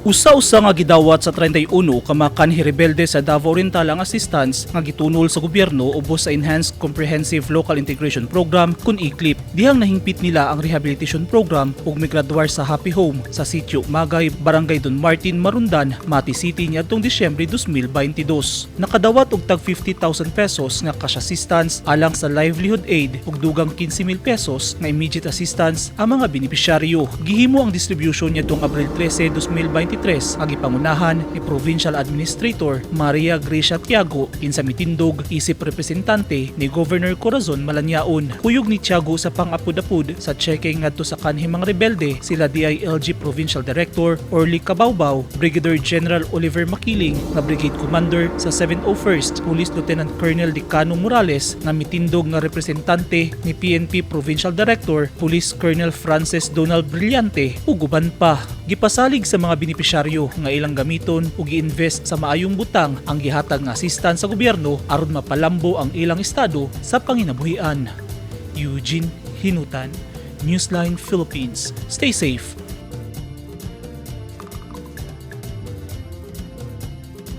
Usa-usa nga gidawat sa 31 ka mga kanhi rebelde sa Davao Oriental ang assistance nga gitunol sa gobyerno ubos sa Enhanced Comprehensive Local Integration Program kun ECLIP. Dihang nahingpit nila ang rehabilitation program ug migraduar sa Happy Home sa Sitio Magay, Barangay Don Martin, Marundan, Mati City niadtong Disyembre 2022. Nakadawat og tag 50,000 pesos nga cash assistance alang sa livelihood aid ug dugang 15,000 pesos nga immediate assistance ang mga benepisyaryo. Gihimo ang distribution niadtong Abril 13, 2023 ang gipangunahan ni Provincial Administrator Maria Gracia Tiago, kinsa mitindog isip representante ni Governor Corazon Malanyaon. Kuyog ni Tiago sa pang-apud-apud sa cheque ngadto sa kanhi mga rebelde sila DILG Provincial Director Orly Cabawbaw, Brigadier General Oliver Makiling nga Brigade Commander sa 701st, Police Lieutenant Colonel Dicano Morales nga mitindog nga representante ni PNP Provincial Director Police Colonel Francis Donald Brillante ug uban pa. Gipasalig sa mga benepisyaryo nga ilang gamiton ug gi-invest sa maayong butang ang gihatag nga assistance sa gobyerno aron mapalambo ang ilang estado sa panginabuhian. Eugene Hinutan, Newsline Philippines. Stay safe.